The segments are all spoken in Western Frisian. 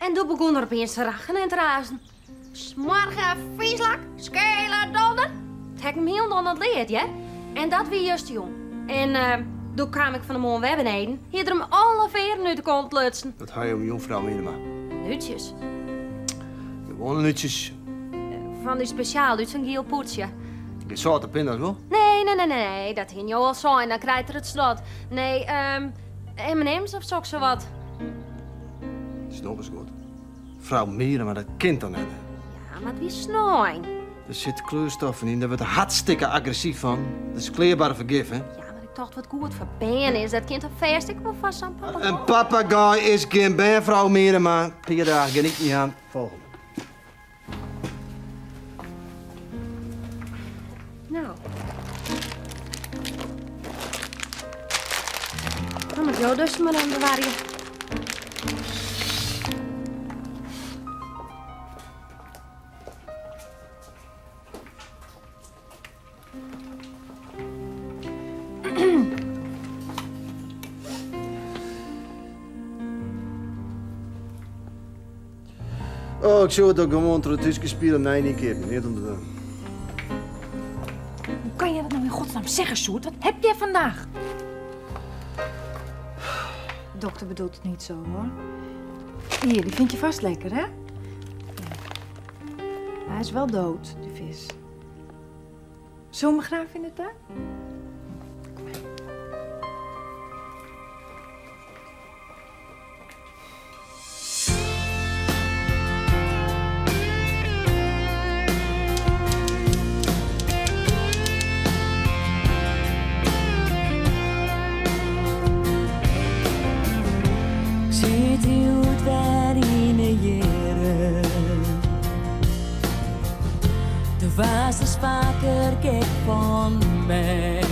En doe begûn er opiens te rachen en te razen. Smoarge fyslak, skele donder. It ha ik him hielendal net leard, hear. En dat wie justerjûn. En doe kaam ik fan 'e moarn wer beneden, hie er him alle fearen út 'e kont lutsen. Wat ha jo jûn, frou Miedema? Nútsjes. Gewoane nútsjes. Fan dy spesjaal út sa'n giel pûdsje. Gjin sâlte pinda's wol? Nee, nee, nee, nee, dat hiene jo al sein, dan krijt er it snot. Nee, M&M's of soksawat. Is nochris goed. Frou Miedema, dat kin toch net? Ja, mar it wie snein. Der sit kleurstoffen yn, dêr wurdt er hartstikke agressyf fan. Dat is klearbare fergif, hè? Ja, mar ik tocht wat goed foar bern is, dat kin toch fêst ek wol foar sa'n papegaai? In papegaai is gjin bern, frou Miedema. Pear dagen gjin iten jaan. Folgjende. No. Dan moat jo dus mar even bewarje. Oh, ik soe it ook gewoan troch it húske spiele nei yn kear. Neat om te dwaan. Hoe kan je dat nou in godsnaam zeggen, Sjoerd? Wat heb jij vandaag? Dokter bedoelt het niet zo, hoor. Hier, die vind je vast lekker, hè? Hij is wel dood, die vis. Zullen we hem graven in de tuin? Kom maar. Sit hjoed wer yn 'e jierren. Do waardst ris faker gek fan my.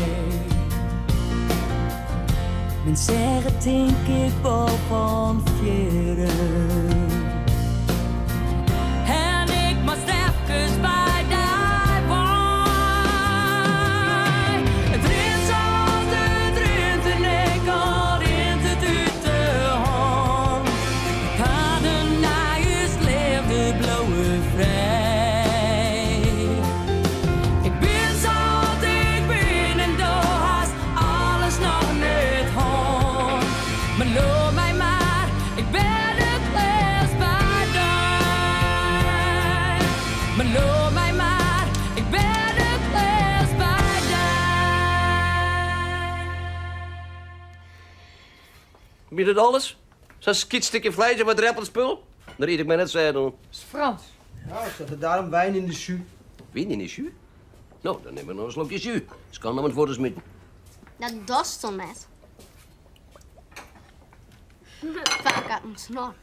Men seach it tink ik wol fan fierren. En ik moast efkes by dy wei. It rint sa't it rint en ek al rint it út de hân. De paden nei ús leafde bliuwe frij. Ik bin sa't ik bin en do hast alles noch net hân. Mar leau my mar, ik bin it leafst by dy. Mar leau my mar, ik bin it leafst by dy. Wie dat alles? Sa'n skytstikje fleis en wat reppelt spul? Dêr ried ik my net sêd oan. Is Frans. Nou, zat er daarom wijn in de jus? Wyn yn de jus? No, dan nim ik noch in slokje jus. Skande om it fuort te smiten. Dat dochst toch net? Vaak hat in snor.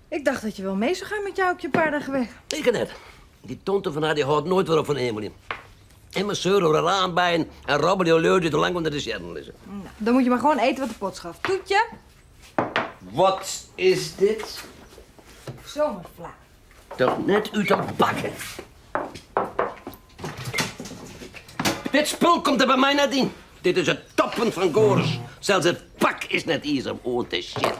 Ik dacht dat je wel mee zou gaan met Joukje een paar dagen weg. Ik net. Dy tante fan har dy hâldt noait wer op fan eameljen. En mar seuren oer har oanbijen en robbelje lju dy't te lang ûnder de sjerren lizze. Nou, dan moet je maar gewoon eten wat de pot schaft. Toetje. Wat is dit? Zomervla. Toch net út de bakken. Dit spul komt der by my net yn. Dit is it toppunt fan goarens. Sels it pak is net iens om oan te sjen.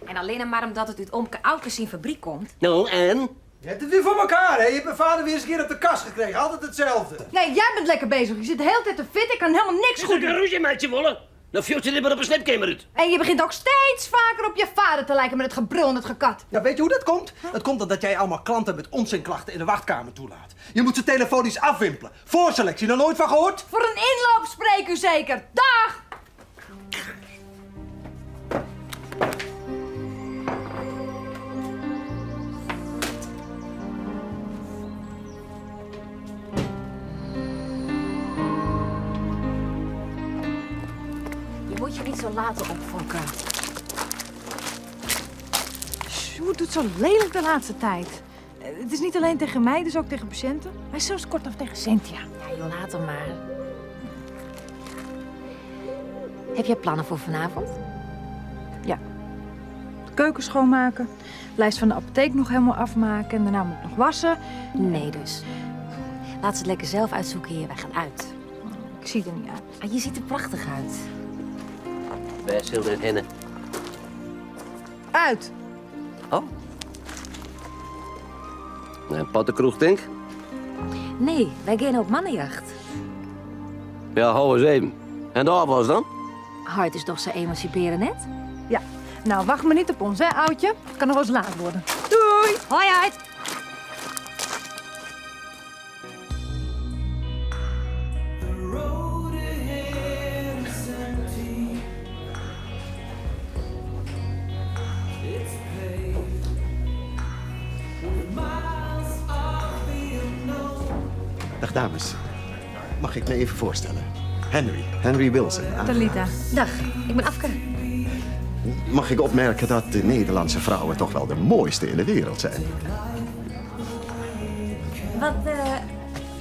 En allinne mar omdat it út omke Auke syn fabryk komt. No, en? Je hebt het weer voor elkaar, hè? Je hebt mijn vader weer eens een keer op de kast gekregen. Altijd hetzelfde. Nee, jij bent lekker bezig. Je zit de hele tijd te fitten. Ik kan helemaal niks goed Is doen. ik rúzje meitsje wolle? Dan fjocht se dit mar op 'e sliepkeamer út. En je begint ook steeds vaker op je vader te lijken met het gebrul en het gekat. Ja, weet je hoe dat komt? Dat komt omdat jij allemaal klanten met onzinklachten in de wachtkamer toelaat. Je moet ze telefonisch afwimpelen. Voorselectie, nog nooit van gehoord? Voor een inloopspreekuur zeker. Dag! Je moet je niet zo laten opfokken. Sjoerd doet zo lelijk de laatste tijd. Het is niet alleen tegen mij, dus ook tegen patiënten. Hij is zelfs kortaf tegen Cynthia. Ja, joh, laat hem maar. Heb jij plannen voor vanavond? Ja. De keuken schoonmaken, lijst van de apotheek nog helemaal afmaken en daarna moet ik nog wassen. Nee dus. Laat ze het lekker zelf uitzoeken hier. Wij gaan uit. Ik zie er niet uit. Ah, je ziet er prachtig uit. Wêr sil dit hinne? Uit. Oh. Nei in pottekroech, tink? Nee, wy geane op mannejacht. Ja, hou ris even. En de ôfwas dan? Heit is dochs sa emansipearre net? Ja. Nou, wacht mar niet op ons, hè, oudje. Het kan nog wel eens laat worden. Doei! Hoi, heit! Dag dames. Mag ik me even voorstellen? Henry, Henry Wilson. Talita. Dag, ik ben Afke. Mag ik opmerken dat de Nederlandse vrouwen toch wel de mooiste in de wereld zijn? Wat,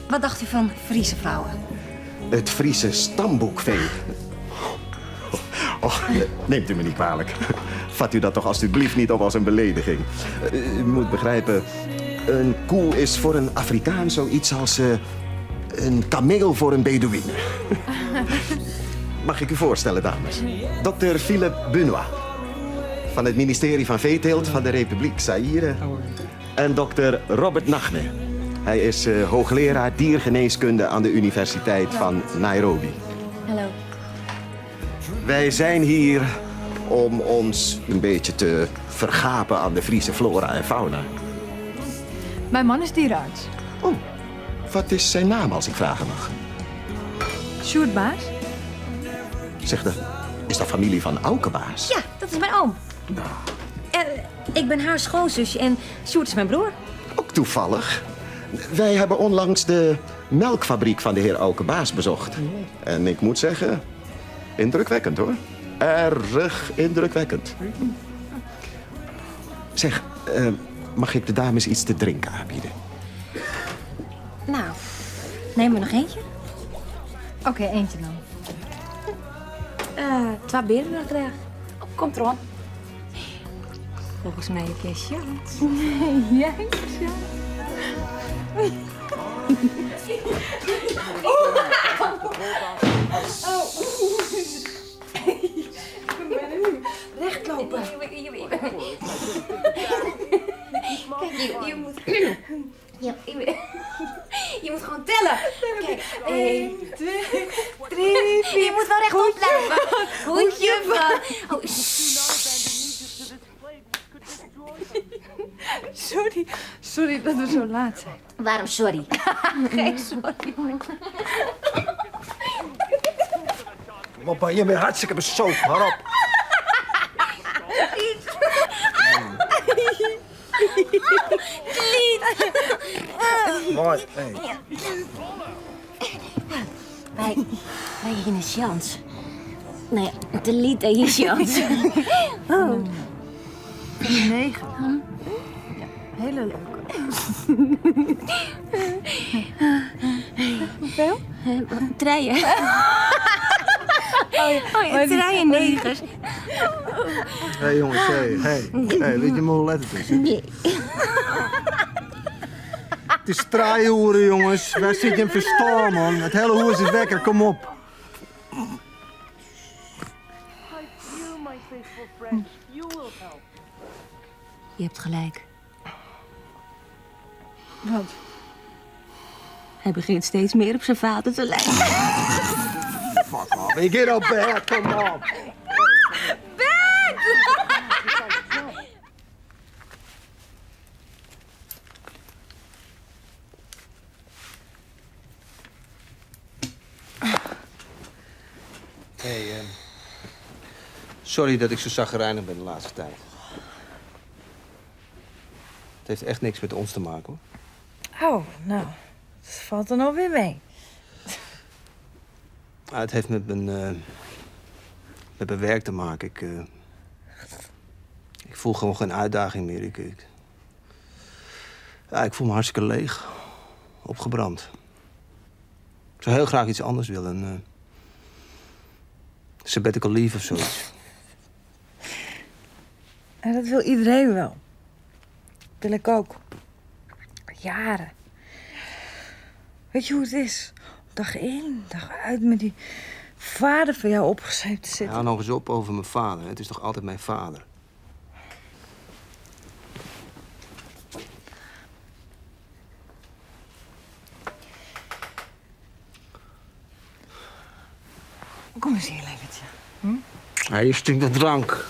wat dacht u van Friese vrouwen? Het Friese stamboekvee. Och, neemt u me niet kwalijk. Vat u dat toch alstublieft niet op als een belediging. U moet begrijpen, een koe is voor een Afrikaan zoiets als een kameel voor een Bedoeïne. Mag ik u voorstellen, dames? Dr. Philip Benoit. Van het ministerie van Veeteelt van de Republiek Zaïre. En dokter Robert Nachne. Hij is hoogleraar diergeneeskunde aan de Universiteit van Nairobi. Hallo. Wij zijn hier om ons een beetje te vergapen aan de Friese flora en fauna. Mijn man is dierenarts. Oh, wat is zijn naam als ik vragen mag? Sjoerd Baas. Zeg, dat, is dat familie van Auke Baas? Ja, dat is mijn oom. Nou. Ik ben haar schoonzusje en Sjoerd is mijn broer. Ook toevallig. Wij hebben onlangs de melkfabriek van de heer Auke Baas bezocht. En ik moet zeggen, indrukwekkend hoor. Erg indrukwekkend. Zeg, mag ik de dames iets te drinken aanbieden? Nou, neem er nog eentje. Oké, eentje dan. Twee beren graag. Oh, komt eraan. Volgens mij heb jij chance. Nee, jij hebt chance. Rechtlopen. Kijk, je moet... Ja, je moet gewoon tellen. Kijk, 1, 2, 3, 4. Je moet wel rechtop blijven. Hoedje van. Oh, Sorry, sorry dat we zo laat zijn. Waarom sorry? Geen sorry. Wat ben je bent hartstikke besopen, hou op. Liet. Mooi, hey. Wij hier een chance. Nou ja, de lied en je chance. Oh. 9. Ja, hele leuke. Hoeveel? Treien. Oh ja, oh, ja, treien negers. Hé hey, jongens, hey, hey. Hey, weet je maar hoe laat het is? Nee. Het is traaihoeren, jongens. Waar zit je in verstaan, man? Het hele hoer is wekker, kom op. Je hebt gelijk. Wat? Hij begint steeds meer op zijn vader te lijken. Fuck off. Ik get op bed, kom op. Bed! Hey, sorry dat ik zo chagrijnig ben de laatste tijd. Het heeft echt niks met ons te maken, hoor. Oh, nou, dat valt er nog weer mee. Ah, het heeft met mijn werk te maken. Ik voel gewoon geen uitdaging meer. Ik voel me hartstikke leeg. Opgebrand. Ik zou heel graag iets anders willen. Een sabbatical leave of zoiets. En dat wil iedereen wel. Dat wil ik ook. Jaren. Weet je hoe het is? Dag in, dag uit met die Vader fan jou opgescheept te sitten. Hou nog eens op over mijn vader. Het is toch altijd mijn vader. Kom eens hier, lievertje. Hm? Hij stinkt naar drank.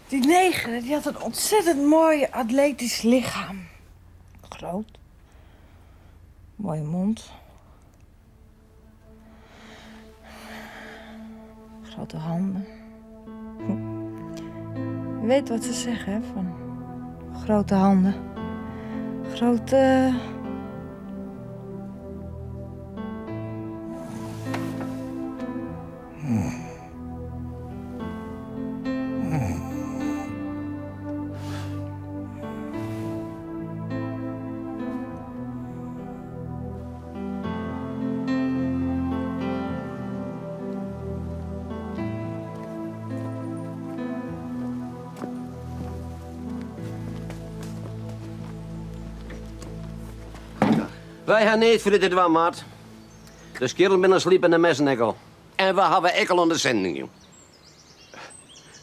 Die neger die had een ontzettend mooi atletisch lichaam. Groot. Mooie mond. Grote handen. Je weet wat ze zeggen, hè? Van grote handen. Grote. Wy ha neat foar dy te dwaan, maat. De skjirren binne slipe en de messen ek al. En we hawwe ek al oan de sinten jûn.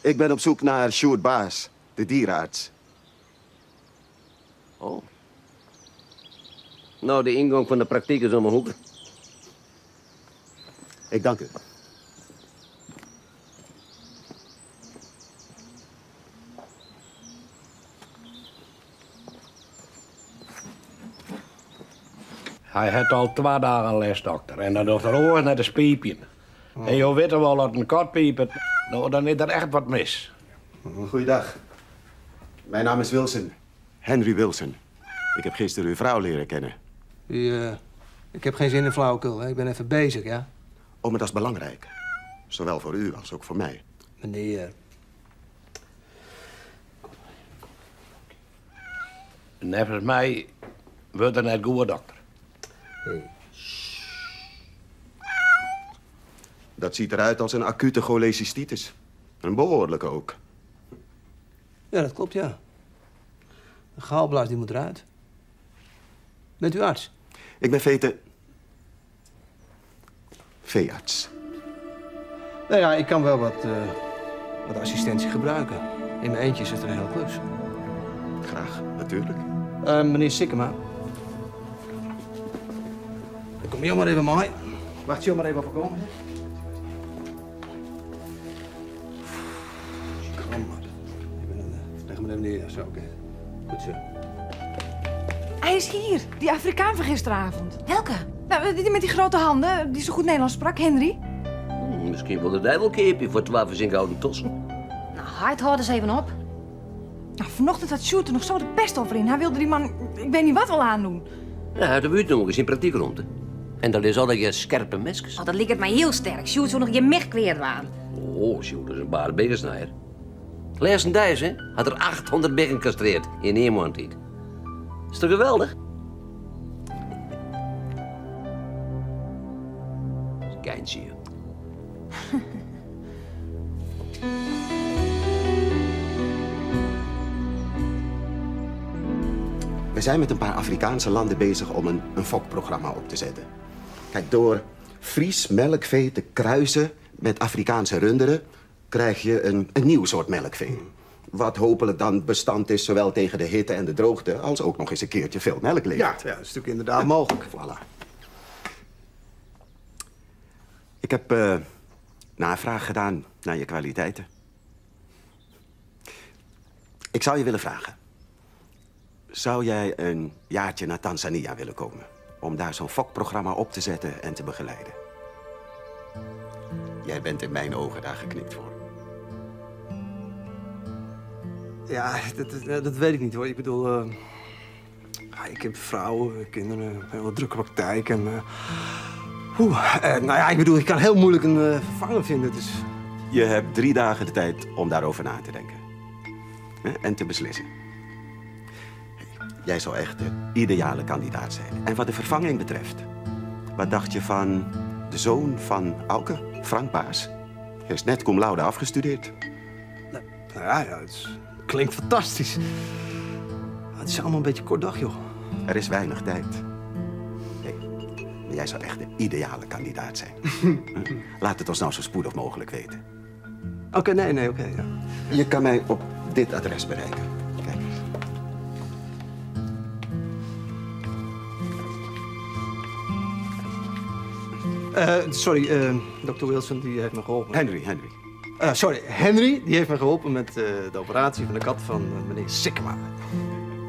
Ik ben op zoek naar Sjoerd Baas, de dierenarts. Oh. Nou, de yngong fan de praktyk is om 'e hoeke. Ik dank u. Hy hat al twa dagen lêst, dokter, en dan docht er oars net as piipjen. En jo witte wol, as in kat piipet, no, dan is der echt wat mis. Goeiedag. Mijn naam is Wilson. Henry Wilson. Ik heb gisteren uw vrouw leren kennen. U, eh, ik heb geen zin in flauwekul, hè. Ik ben even bezig, ja? Oh, maar dat is belangrijk. Zowel voor u als ook voor mij. Meneer. Neffens my wurdt er net goed, dokter. Dat ziet eruit als een acute cholecystitis. Een behoorlijke ook. Ja, dat klopt, ja. De gaalblaas die moet eruit. Bent u arts? Ik ben vete... veearts. Nou ja, ik kan wel wat, eh, wat assistentie gebruiken. In mijn eentje is het een hele klus. Graag, natuurlijk. Eh, meneer Sikkema. Dan kom je maar even mee. Wacht je maar even op komen. Kom maar. Ik ben een, eh, leg hem maar even neer. Zo, oké. Goed zo. Hij is hier, die Afrikaan van gisteravond. Welke? Nou, die met die grote handen, die zo goed Nederlands sprak, Henry. Misschien wil de duivel keepje voor 12 zijn gouden tossen. Nou, hard houd eens even op. Nou, vanochtend had Sjoerd er nog zo de pest over in. Hij wilde die man, ik weet niet wat wel aandoen. Ja, uit de buurt nog eens in praktijkromte. En dat is altijd je scherpe mesjes. Oh, dat liep het mij heel sterk. Sjoerd zou nog je mich kweerd waan. Oh, Sjoerd is een bare begersnijer. Lees Dijs, hè, had er 800 biggen kastreerd in één maand tijd. Is toch geweldig? Geintje. We zijn met een paar Afrikaanse landen bezig om een, een fokprogramma op te zetten. Kijk, door Fries melkvee te kruisen met Afrikaanse runderen... krijg je een, een nieuw soort melkvee. Wat hopelijk dan bestand is zowel tegen de hitte en de droogte... als ook nog eens een keertje veel melk levert. Ja, ja, dat is natuurlijk inderdaad mogelijk. Voilà. Ik heb eh, navraag gedaan naar je kwaliteiten. Ik zou je willen vragen. Zou jij een jaartje naar Tanzania willen komen? Om daar zo'n fokprogramma op te zetten en te begeleiden? Jij bent in mijn ogen daar geknipt voor. Ja, dat, dat, weet ik niet hoor. Ik bedoel, eh, ja, ik heb vrouwen, kinderen, een hele drukke praktijk en. eh, oeh, eh, nou ja, ik bedoel, ik kan heel moeilijk een eh, vervanger vinden. Dus Je hebt drie dagen de tijd om daarover na te denken. Hè, En te beslissen. Hey, Jij zou echt de ideale kandidaat zijn. En wat de vervanging betreft, wat dacht je van de zoon van Auke, Frank Baas? Hij is net cum laude afgestudeerd. nou ja, ja, het is- klinkt fantastisch. Het is allemaal een beetje kort dag, joh. Er is weinig tijd. Nee, maar jij zou echt de ideale kandidaat zijn. Laat het ons nou zo spoedig mogelijk weten. Oké, nee, nee, oké, ja. Je kan mij op dit adres bereiken. Kijk eens. Sorry, dokter Wilson die heeft me geholpen. Henry, Henry. Sorry, Henry die heeft me geholpen met de operatie van de kat van meneer Sikkema.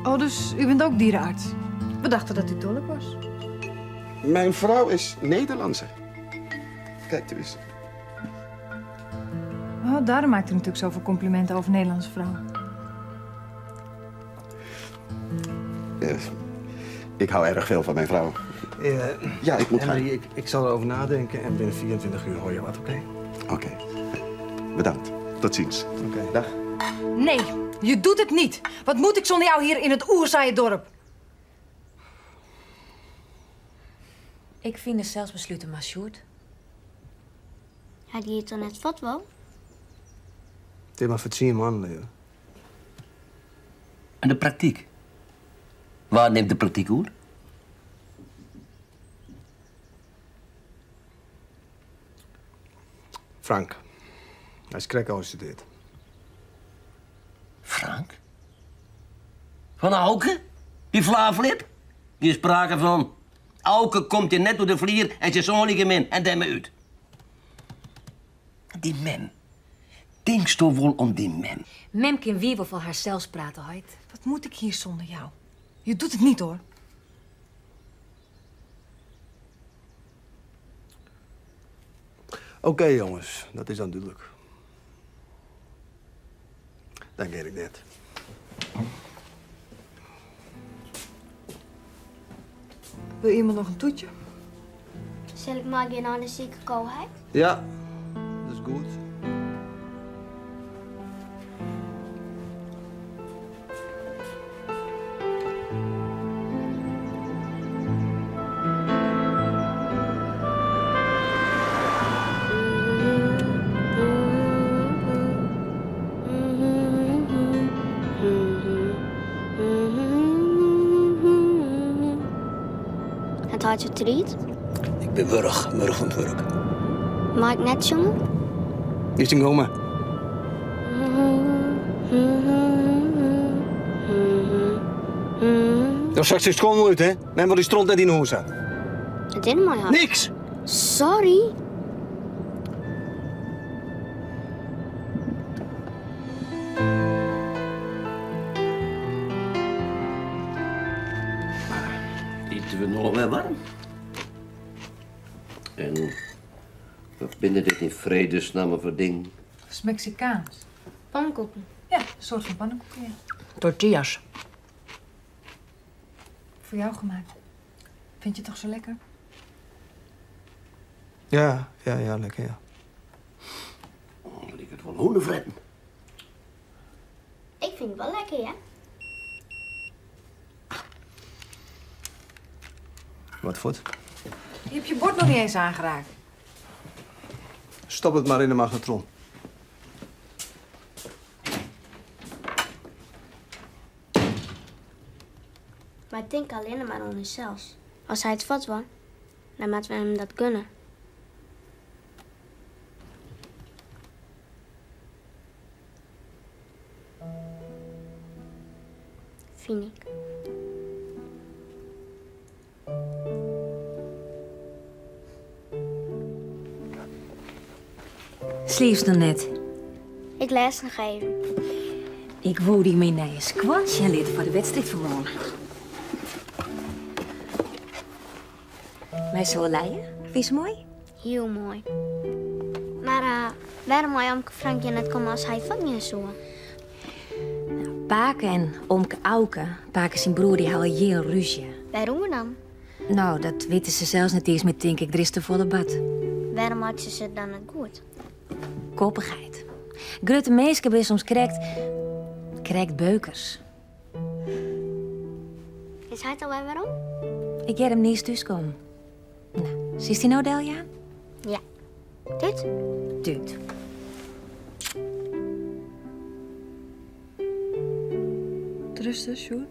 Oh, dus u bent ook dierenarts? We dachten dat u tolk was. Mijn vrouw is Nederlandse. Kijk eens. Oh, daarom maakt u natuurlijk zoveel complimenten over Nederlandse vrouwen. Ik hou erg veel van mijn vrouw. Ja, ik moet Henry, gaan. Ik zal erover nadenken en binnen 24 uur hoor je wat, oké? Oké. Bedankt. Tot ziens. Oké. Dag. Nee, je doet het niet. Wat moet ik zonder jou hier in het oerzaaie dorp? Ik vind het zelfs besluiten, maar Sjoerd. Hij die het dan net vat wel? Het is maar voor 10 man, Leo. En de praktijk? Waar neemt de praktijk oer? Frank. Hij is krek gestudeerd. Frank? Van Auke? Die flaaflip? Die is sprake van. Auke komt hier net door de vlier en ze zoon hem in en dem uit. Die mem. Denk toch wel om die mem. Mem kan wie wel van haarzelf praten, heit. Wat moet ik hier zonder jou? Je doet het niet, hoor. Oké, jongens. Dat is dan duidelijk. Dan weet ik net. Wil iemand nog een toetje? Zal ik maar gaan naar de zieke koolheid? Ja, dat is goed. Het had je triet. Ik ben wurg, wurg van het werk. Mag ik net jongen? Is een goma. Dan straks is het gewoon uit, hè? Men wil die stront net in de hoes aan. Het is mooi hart. Niks! Sorry. Eten we nog wel warm? En wat binnen dit in vredesnaam voor ding? Dat is Mexicaans. Pannenkoeken. Ja, een soort van pannenkoeken, ja. Tortillas. Voor jou gemaakt. Vind je het toch zo lekker? Ja, ja, ja, lekker, ja. Oh, ik het wel hoenenfretten. Ik vind het wel lekker, ja. Wat voort? Je hebt je bord nog niet eens aangeraakt. Stop het maar in de magnetron. Maar ik denk alleen maar aan onszelf. Als hij het vat was, dan moeten we hem dat gunnen. Vind ik. Sliefst nog net. Ik lees nog even. Ik wou die mee naar je squash lid voor de wedstrijd van morgen. Mij zo leien? Vind je ze mooi? Heel mooi. Maar waarom moet Omke Frankje net komen als hij van je zo? Pake en omke Auke, Pake zijn broer, die houden heel ruzie. Waarom dan? Nou, dat weten ze zelfs niet eens meer, denk ik. Er is te volle bad. Waarom had ze ze dan niet goed? Koppigheid. Grutte meeske ben soms krijgt beukers. Is hij het alweer waarom? Ik heb hem niet eens thuiskomen. Nou, zie je die nou, Delia? Ja. Dit? Tuut. Rusten, Sjoerd.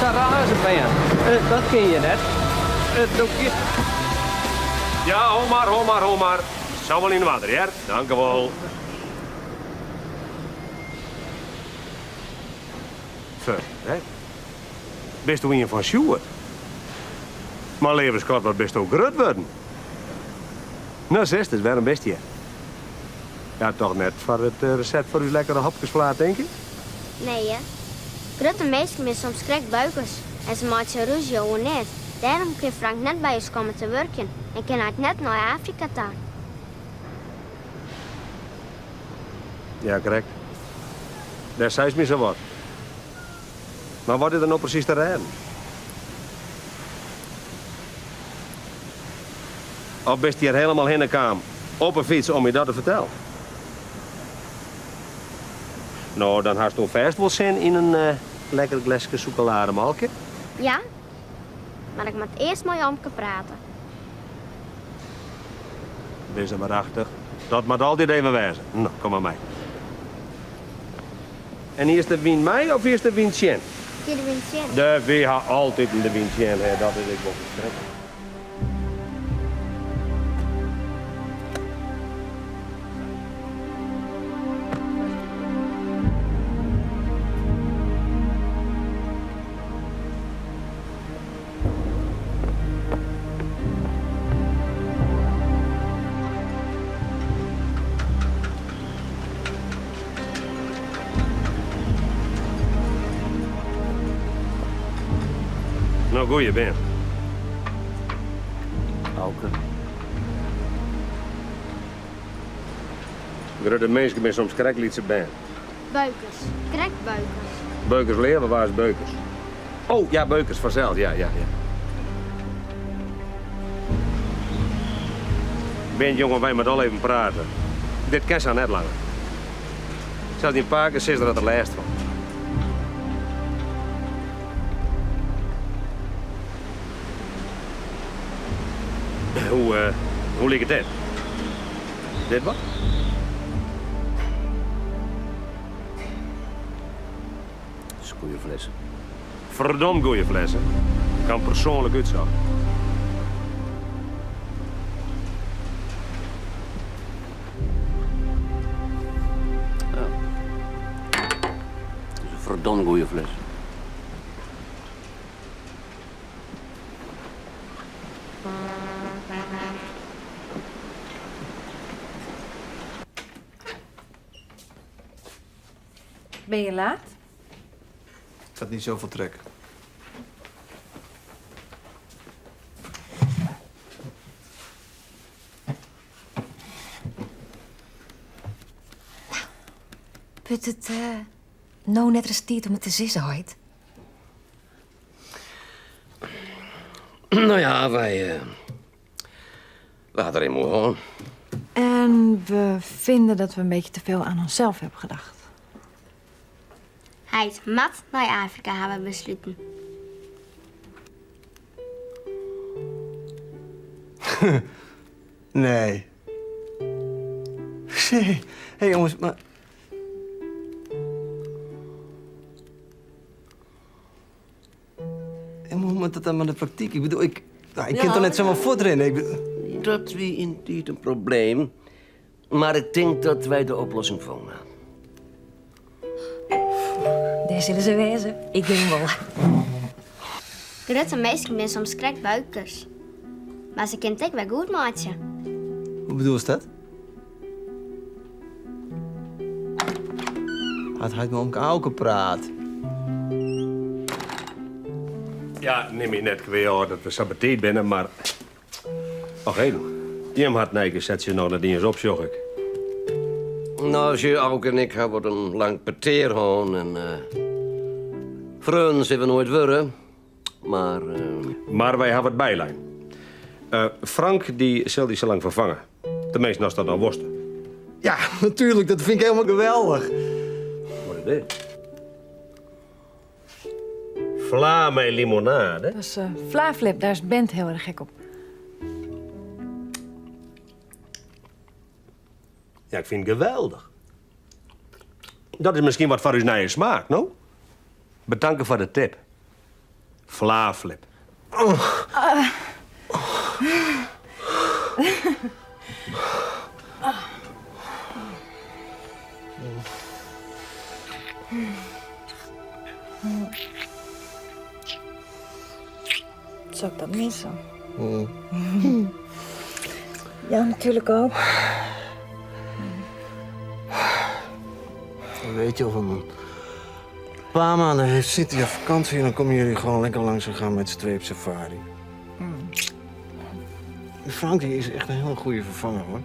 Sa raze bern, dat kin je net. Do kinst. Ja, ho mar, ho mar, ho mar. Sil wol yn oarder, hear. Dankewol. Ferrek. Bisto ien fan Sjoerd? Mar leave skat, wat bisto grut wurden. No sisters, wêrom bist hjir? Ja, toch net foar it resept foar ús lekkere hopkes fla, tink ik? Nee, hear. Grutte minsken binne soms krekt beukers en se meitsje rúzje oer neat. Dêrom kin Frank net by ús komme te wurkjen en kin hy net nei Afrika ta. Ja, krekt. Dêr seist my sawat. Mar wat is der no presys te rêden? Of bist hjir hielendal hinne kaam op 'e fyts om my dat te fertellen? No, dan hasto fêst wol sin yn in lekker gleske sûkelademolke? Ja, mar ik moat earst mei omke prate. Wis mar achtich. Dat moat altyd even wêze. No, kom mar mei. En hiest de wyn mei of hiest de wyn tsjin? Ik hie de wyn tsjin. De wy ha altiten de wyn tsjin, hè, dat is ek wol ferskriklik. No, goeie, Ben. Auke. Grutte minsken binne soms krekt lytse bern. Beukers. Krekt beukers. Beukers leave, wa is Beukers? Oh, ja, Beukers, fansels, ja, ja, ja. Ben, jonge, wy moatte al even prate. Dit kin sa net langer. Sels dyn pake sis der hat der lêst fan. Hoe, eh, hoe liket dit? Dit wat? Is goeie flesse. Ferdomd goeie flesse. Kan persoanlik útsocht. Ja. Is in ferdomd goeie fles. Ben je laat? Ik had niet zoveel trek. Wurdt it no net ris tiid om it te sizzen, heit? No ja, wy We ha der even oer hân. En we vinden dat we een beetje te veel aan onszelf hebben gedacht. Heit moat nei Afrika ha we besluten. Nee. Hé jongens, mar. En hoe moat dat dan mei de praktyk? Ik bedoel, ik, nou, ik kin toch net samar fuortrinne? Ik bedoel... Dat wie yntiid in probleem, mar ik tink dat wy de oplossing fûn ha. Dêr sille se wêze. Ik gean wol. Grutte minsken binne soms krekt buikers. Mar se kinne it ek wer goed meitsje. Hoe bedoelst dat? Hat heit mei omke Auke praat? Ja, nim my net kwea dat we sa betiid binne, mar... Och even, jim ha it nijke setsje noch net iens op, sjoch ik. No, sjoch, Auke en ik ha wat in lang petear hân en freonen sille we noait wurde, mar. Mar wy hawwe it bylein. Frank dy sil dy salang ferfange. Teminsten ast dat no wolst. Ja, natuerlik, dat fyn ik hielendal geweldich. Wat is dit? Fla mei limonade? Dat is Vlaflip, daar is Bent heel erg gek op. Ja, ik fyn it geweldich. Dat is miskien wat foar ús nije smaak, no? Betanke foar de tip. Flaaflip. Zal ik dat missen? Jou natuurlijk ook. Dan weet je, over een paar maanden heeft Cynthia vakantie... en dan komen jullie gewoon lekker langs en gaan met z'n tweeën op safari. Frank die is echt een hele goede vervanger, hoor.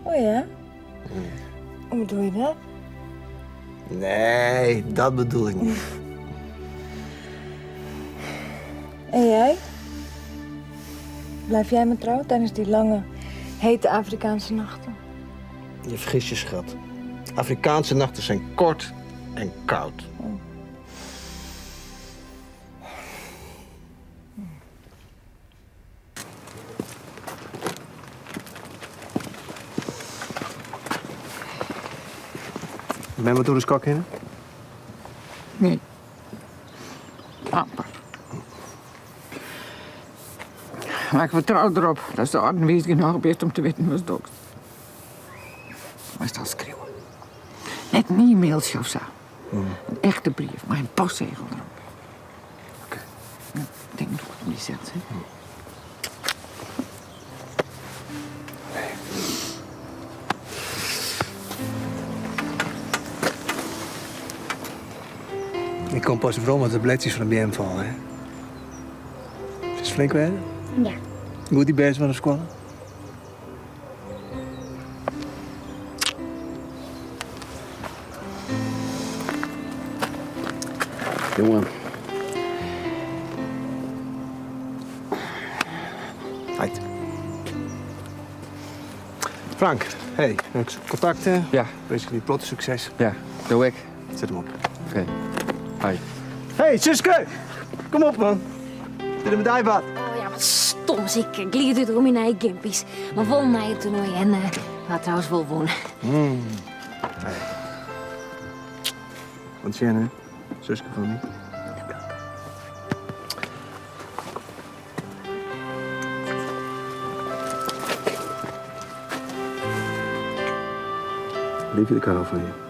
Oh ja? Hoe bedoel je dat? Nee, dat bedoel ik niet. En jij? Blijf jij me trouw tijdens die lange, hete Afrikaanse nachten? Je vergist je, schat. Afrikaanse nachten zijn kort en koud. Ben je door de skok heen? Nee. Amper. Maar ik vertrouw erop dat de orde wees genoeg best om te weten wat het doet. Maar het al schreeuwen. Net een e-mailtje of zo. Een echte brief, maar een postzegel erop. Oké. Ja, ik denk nog goed om die cent, hè? Ik kom pas vooral met de bledjes van de BM vallen, hè? Is het flink werden? Ja. Moet die best van de squallen? Jongen. Right. Frank, hey, contacten. Ja. Basically, plot succes. Ja, doe ik. Zet hem op. Oké. Hoi. Hey, Suske! Kom op, man. Dit is mijn dijbad. Oh ja, wat stom. Ik glied uit om in eigen gimpies. Maar vol naar het toernooi en had trouwens wel wonen. Hey. Want Shannon, Suske van me. Liefje, ik hou van je.